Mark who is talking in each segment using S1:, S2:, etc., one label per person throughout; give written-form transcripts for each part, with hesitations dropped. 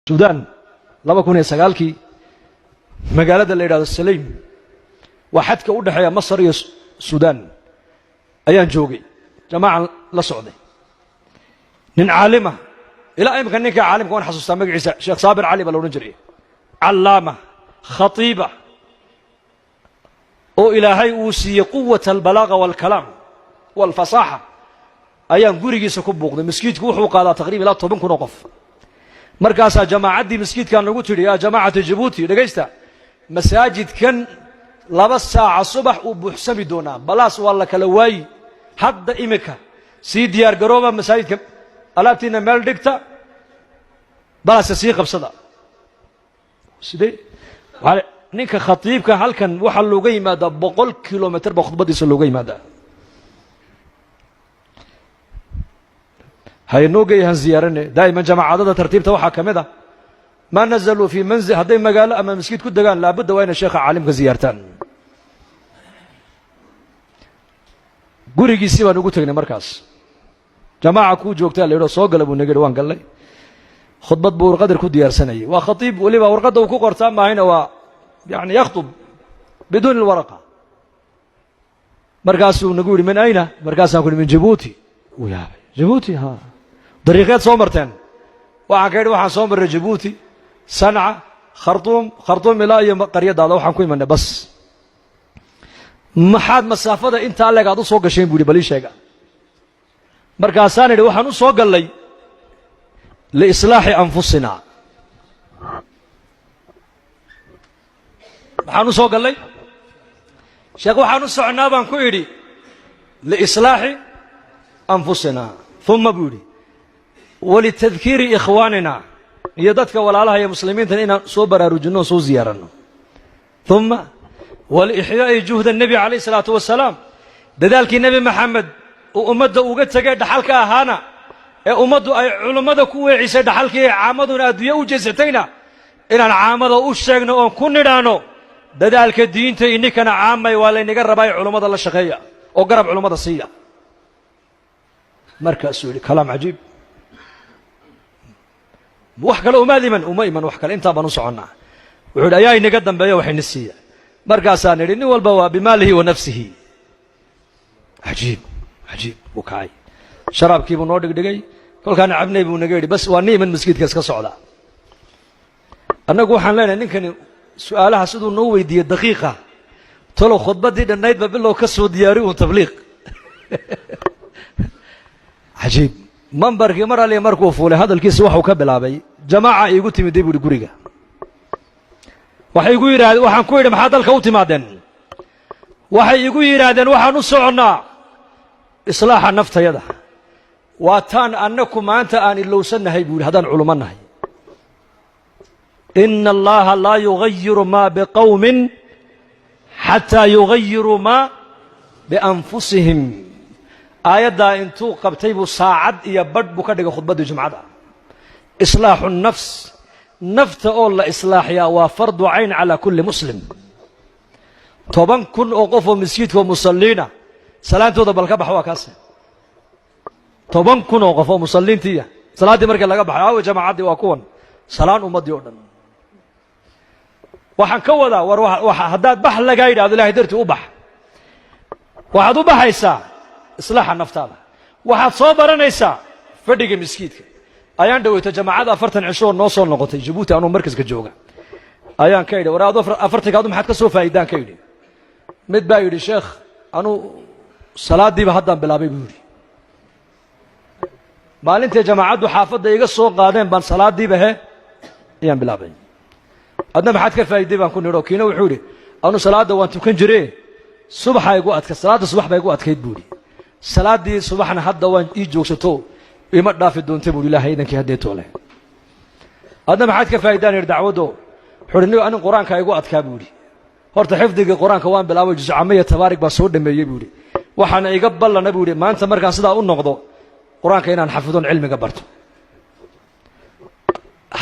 S1: Suudaan 2009-kii, magaalada la yidhahdo Saleym, waa xadka u dhexeeya Masar iyo Suudaan, ayaan joogay, jamaacan la socday. Nin caalima, ilaa imika ninka caalimka waan xasuustaa magaciisa, Sheekh Saabir Cali baa la odhan jiray, callaama khatiiba oo Ilaahay uu siiyey quwat albalaaga waalkalaam waalfasaaxa, ayaan gurigiisa ku buuqday. Maskiidku wuxuu qaadaa taqriban ilaa 10,000 oo qof. Markaasaa jamaacaddii maskiidkaa nagu tidhi: "Yaa jamaacata Jabuuti, dhegaysta, masaajidkan 2 saaca subax uu buuxsami doonaa, balaas waa la kala waayi. Hadda imika sii diyaar garooba, masaajidka alaabtiina meel dhigta, balaaska sii qabsada." Sidee ninka khatiibka halkan waxaa looga yimaadaa 100 kilomitr baa khudbaddiisa looga yimaadaa. Haynoo geeyahan ziyaarane. Daa'iman jamaacadada tartiibta waxaa ka mid ah maa nazaluu fii manzil, hadday magaalo ama maskiid ku degaan, laabudda waa inay sheekha caalimka ziyaartaan. Gurigiisii baan ugu tegnay. Markaas jamaaca kuu joogtaa la yidho, soo gala buu naga yidhi. Waan gallay. Khudbad buu warqadar ku diyaarsanayay. Waa khatiib, weliba warqadda uu ku qortaa maahayna, waa yani yakhtub biduuni alwaraqa. Markaasuu nagu yidhi: "Min ayna?" Markaasaan ku yidhi: "Min Jabuuti." Wuu yaabay. "Jabuuti? Ha, dariiqeed soo marteen?" Waxaan ka yidhi: "Waxaan soo marray Jabuuti, Sanca, Khartuum, Khartuum ilaa iyo qaryadaada waxaan ku imanay bas." "Maxaad masaafada intaa leeg aad u soo gasheen?" bu yidhi. "Bal ii sheega." Markaasaan idhi: "Waxaan u soo gallay liislaaxi anfusina." Maxaan u soo gallay, sheekh? "Waxaan u socnaa," baan ku idhi, "liislaaxi anfusina." "Uma," buu yidhi, "walitadkiiri ikhwaanina," iyo dadka walaalaha iyo muslimiintan inaan soo baraarujinno o soo ziyaaranno. "Uma walixyaa'i juhda nebi calayh isalaatu wasalaam," dadaalkii Nebi Maxamed uu ummadda uga tegay dhaxalka ahaana, ee ummaddu ay culummada ku weecisay dhaxalkii, ee caamaduna adduunye u jeesatayna, inaan caamada u sheegno oon ku nidhaano: dadaalka diinta ininkana caamay waa laynaga rabaa, ee culummada la shaqeeya oo garab culummada siiya. Markaasuu yidhi: "Kalaam cajiib, wax kale umaad iman?" "Uma iman wax kale, intaa baan u soconnaa." Wuxuu yidhi: "Ayaa inaga dambeeya waxayna siiya?" Markaasaan idhi: "Nin walba waa bimaalihi wa nafsihi." Cajiib, cajiib. Buu kacay, sharaabkii buu noo dhigdhigay. Kolkaana cabnay buu naga yidhi: "Bas, waa ni iman maskiidka iska socda." Annagu waxaan leenahay, ninkani su'aalaha siduu noo weydiiyey daqiiqa, talow khudbaddii dhannaydba bilow ka soo diyaari uun tabliiq. Cajiib. Mambarkii mar aliya markuu fuulay, hadalkiisa waxuu ka bilaabay: "Jamaaca iigu timiday," buuhi, "guriga. Waxay igu yidhahdeen, waxaan ku yidhi: 'Maxaa dalka u timaadeen?' Waxay igu yidhaahdeen: 'Waxaan u soconnaa islaaxa naftayada.' Waa taan annaku maanta aan ilowsannahay," buu yidhi, "haddaan culummo nahay. Ina Allaha laa yugayiru maa biqowmin xataa yugayiruu maa bianfusihim." Aayaddaa intuu qabtay buu saacad iyo badh buu ka dhigay khudbaddii jumcada. Islaaxu nafs, nafta oo la islaaxiyaa, waa fardu cayn calaa kulli muslim. 10,000 oo qof oo masjidka oo musalliina salaantooda bal ka bax, waa kaase. 10,000 oo qof oo musalliintiiya salaaddii markii laga baxay, aawe jamaacaddii? Waa kuwan, salaan ummaddii oo dhan. Waxaan ka wadaa, war haddaad bax lagaa yidhahdo, Ilahay dartii u bax. Waxaad u baxaysaa islaaxa naftaada, waxaad soo baranaysaa fadhiga miskiidka. Ayaan dhaweyto jamaacada 40 cisho oo noo soo noqotay Jabuuti, anuu markaska jooga, ayaan ka idhi: "War adu afartanka adu maxaad ka soo faa'iidaan?" Ka idhi. Mid baa yidhi: "Sheekh, anuu salaaddiiba haddaan bilaabay," buu yidhi. "Maalintay jamaacaddu xaafadda iga soo qaadeen baan salaaddiiba he ayaan bilaabay." "Adna maxaad ka faa'iday?" baan ku nidho. Kiina wuxuu yidhi: "Anu salaadda waan tukan jire, subaxa igu adka, salaadda subax baa igu adkayd," buu yidhi. "Salaaddii subaxna hadda waan ii joogsato, ima dhaafi doonta," buuhi, "Ilahay idankii haddee toole." "Adna maxaad ka faa'idaan?" yidhi dacwaddo. Wuxuu yidhi: "Anin Qur-aanka igu adkaa," buu yidhi. "Horta xifdigii Qur-aanka waan bilaabay, juscamaya tabaarig baan soo dhameeyey," buu yidhi. "Waxaana iga ballana," buu yidhi, "maanta markaan sidaa u noqdo Qur-aanka inaan xafidon, cilmiga barto."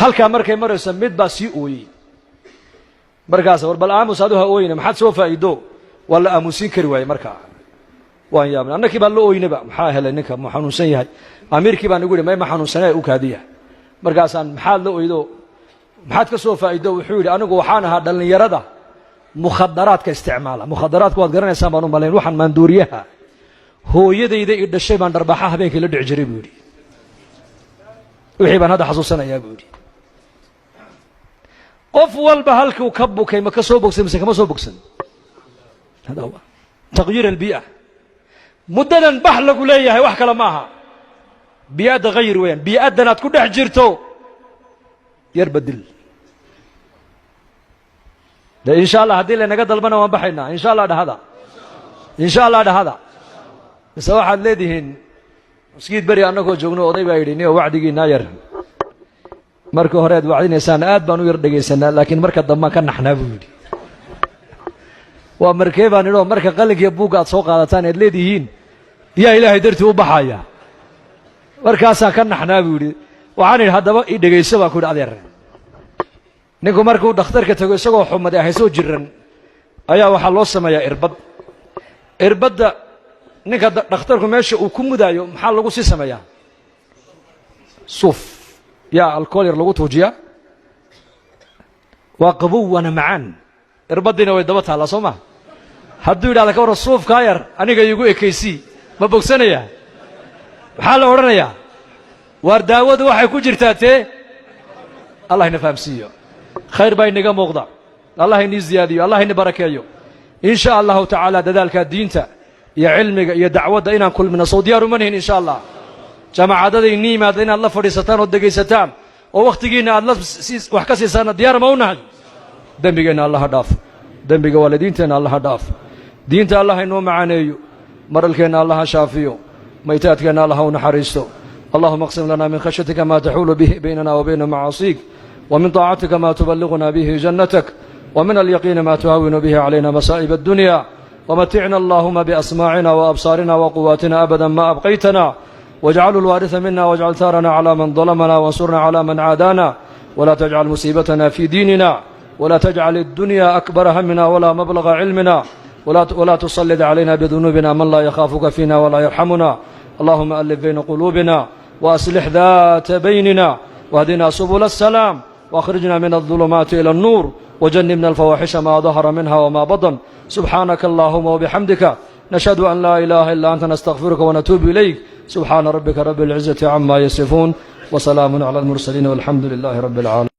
S1: Halkaa markay marayso, mid baa sii ooyey. Markaas: "War bal aamus, adu ha ooyina, maxaad soo faa'iido?" Waa la aamusiin kari waayey. Markaa waan yaabnay, annakii baan la ooynaba. Maxaa helay ninka? Ma xanuunsan yahay? Amiirkii baan igu yidhi: "May, ma xanuunsanee, u kaadiya." Markaasaan: "Maxaad la oydo?" Maxaad ka soo faa'ido? Wuxuu yidhi, anigu waxaan ahaa dhallinyarada mukhadaraadka isticmaala. Mukhadaraadka waad garanaysaan baan u malayn, waxaan maanduuriyaha. Hooyadayda i dhashay baan dharbaxa habeenkii la dhici jiray, buu yidhi. Wixii baan hadda xasuusanayaa, buu yidhi. Qof walba halkuu ka bukay ma ka soo bogsan mise kama soo bogsan? Hada huwa تغيير البيئة. Muddadan bax lagu leeyahay wax kale ma aha, bii'adda hayir weeyaan. Bii'addan aad ku dhex jirto yar bedel de. Insha Allah, haddii laynaga dalbana waan baxaynaa, insha Allah. Dhahada insha Allah, dhahada. Mise waxaad leedihiin maskiid beri annagoo joogno, oday baa yidhi, niyo wacdigiinaa yar marka hore aad wacdinaysaan aad baan u yar dhegaysanaa, laakiin marka dambaan ka naxnaa, buu yidhi. Waa markee, baan idhi? Oo marka qalinkiiyo buugga aad soo qaadataan ead leedihiin yaa Ilaahay dartii u baxaya, markaasaan ka naxnaa, buu yidhi. Waxaan idhi, haddaba i dhegayso, baan ku yidhi, adeer. Ninku markuu dhakhtarka tago isagoo xumaday ahaysoo jiran ayaa waxaa loo sameeyaa irbad. Irbadda ninka dhakhtarku meesha uu ku mudaayo maxaa lagu sii sameeyaa? Suuf yaa alkool yar lagu tuujiyaa. Waa qabow waana macaan. Irbaddiina way daba taallaa, soo ma? Hadduu yidhahda, ka warran suufkaa yar aniga iigu ekaysii, ma bogsanayaa? Maxaa la odhanayaa? Waar daawadu waxay ku jirtaa tee. Allah ina fahamsiiyo. Khayr baa inaga muuqda. Allah inii ziyaadiyo, Allah ini barakeeyo, in sha Allahu tacaala. Dadaalka diinta iyo cilmiga iyo dacwadda inaan kulmino sow diyaar uma nihin, insha Allah? Jaamacadada inii yimaada inaad la fadhiisataan oo degaysataan oo wakhtigiinna aad la wax ka siisaanna diyaar ma u nahay? Dembigeenna Allaha dhaaf, dembiga waalidiinteenna Allaha dhaaf, diinta Allah inoo macaaneeyo, maralkeenna Allaha shaafiyo, maytaadkeenna Allaha u naxariisto. اللهم اقسم لنا من خشيتك ما تحول به بيننا وبين معاصيك، ومن طاعتك ما تبلغنا به جنتك، ومن اليقين ما تهون به علينا مصائب الدنيا. ومتعنا اللهم بأسماعنا وأبصارنا وقواتنا أبدا ما أبقيتنا، واجعله الوارث منا، واجعل ثارنا على من ظلمنا، وانصرنا على من عادانا، ولا تجعل مصيبتنا في ديننا، ولا تجعل الدنيا أكبر همنا ولا مبلغ علمنا، ولا تسلط علينا بذنوبنا من لا يخافك فينا ولا يرحمنا. اللهم ألف بين قلوبنا وأصلح ذات بيننا، واهدنا سبل السلام، واخرجنا من الظلمات إلى النور، وجنبنا الفواحش ما ظهر منها وما بطن. سبحانك اللهم وبحمدك، نشهد أن لا إله إلا أنت، نستغفرك ونتوب إليك. سبحان ربك رب العزة عما يصفون، وسلام على المرسلين، والحمد لله رب العالمين.